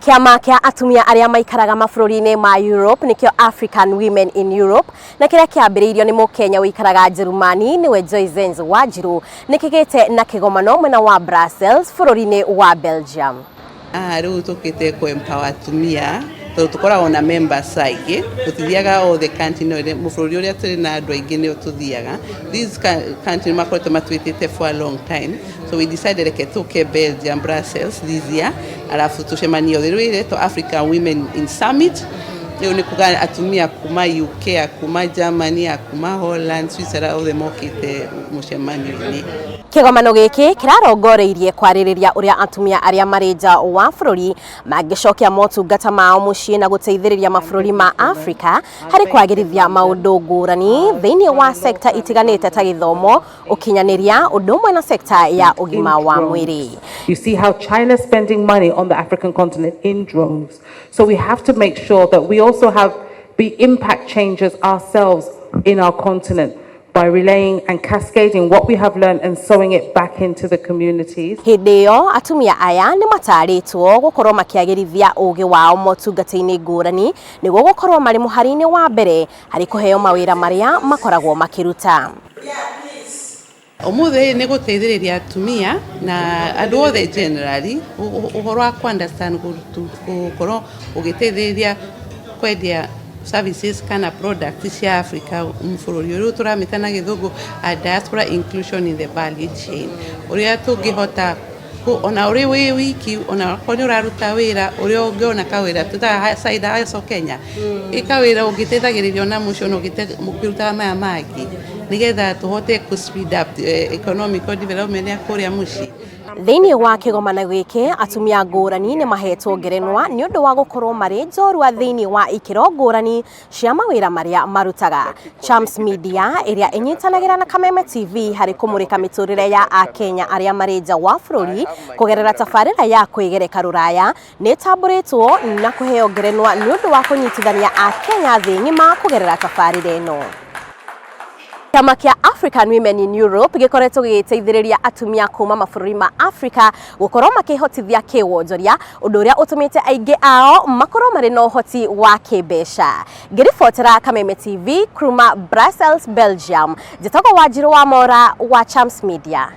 Kĩama kĩa atumia arĩa maikaraga mabũrũri-inĩ ma Europe nĩkĩo African Women in Europe, na kĩrĩa kĩambĩrĩirio nĩ Mũkenya ũikaraga Njerumani nĩwe Joy Zenz Wanjiru, nĩ kĩgĩte na kĩgomano mwena wa Brussels bũrũri-inĩ wa Belgium. Haha rĩu tũkĩte kũ empower atumia tondũ tũkoragwo na members aingĩ. Tũtithiaga all the country, no bũrũri ũrĩa tũrĩ na andũ aingĩ nĩo tũthiaga. These country makoretwo matwĩtĩte for a long time, so we decided reke tũke Belgium, Brussels, this year, alafu tũcemanie othe. Rĩu ĩretwo African Women in Summit. Rĩu nĩ kuga atumia kuma UK, kuma Germany, kuma Holland, Switzerland, othe mokĩte mũcemanio-inĩ. Kĩgomano gĩkĩ kĩrarongoreirie kwarĩrĩria ũrĩa atumia arĩa marĩ nja wa bũrũri mangĩcokia motungata mao mũciĩ na gũteithĩrĩria mabũrũri ma Afrika harĩ kwagĩrithia maũndũ ngũrani thĩinĩ wa sekta itiganĩte ta gĩthomo, ũkinyanĩria, ũndũ ũmwe na sekta ya ũgima wa mwĩrĩ. You see how China's spending money on the African continent in droves. So we have to make sure that we also have be impact changers ourselves in our continent by relaying and cascading what we have learned and sowing it back into the communities. Hĩndĩ ĩyo atumia aya nĩ matarĩtwo gũkorwo makĩagĩrithia ũgĩ wao motungata-inĩ ngũrani nĩguo gũkorwo marĩ mũhari-inĩ wa mbere harĩ kũheo mawĩra marĩa makoragwo makĩruta. Ũmũthĩ nĩ gũteithĩrĩria atumia na andũ othe generally ũhoro wa ku understand gũkorwo ũgĩteithĩrĩria kwendia services kana products cia Africa bũrũri ũyũ. Tũramĩta na Gĩthũngũ a diaspora inclusion in the value chain, ũrĩa tũngĩhota ona ũrĩ wĩ wiki, ona okorwo nĩ ũraruta wĩra, ũrĩa ũngĩona kawĩra tũtaga side hustle Kenya, ĩka wĩra ũngĩteithagĩrĩria ona mũciĩ ona ũkĩrutaga maya mangĩ, nĩgetha tũhote kũ speed up economical development ya kũrĩa mũciĩ. Thĩinĩ wa kĩgomano gĩkĩ, atumia ngũrani nĩ mahetwo ngerenwa nĩ ũndũ wa gũkorwo marĩ njorua thĩinĩ wa ikĩro ngũrani cia mawĩra marĩa marutaga. Champs Media ĩrĩa ĩnyitanagĩra na Kameme TV harĩ kũmũrĩka mĩtũrĩre ya Akenya arĩa marĩ nja wa bũrũri kũgerera tabarĩra ya kwĩgereka rũraya, nĩ ĩtambũrĩtwo na kũheo ngerenwa nĩ ũndũ wa kũnyitithania Akenya thĩ ng'ima kũgerera tabarĩra ĩno. Kĩama kĩa African Women in Europe gĩkoretwo gĩgĩteithĩrĩria atumia kuma mabũrũri ma Afrika gũkorwo makĩhotithia kĩwonjoria, ũndũ ũrĩa ũtũmĩte aingĩ ao makorwo marĩ na ũhoti wa kĩmbeca. Ngĩribotera Kameme TV kuma Brussels, Belgium, njĩtagwo Wanjiru wa Mora wa Champs Media.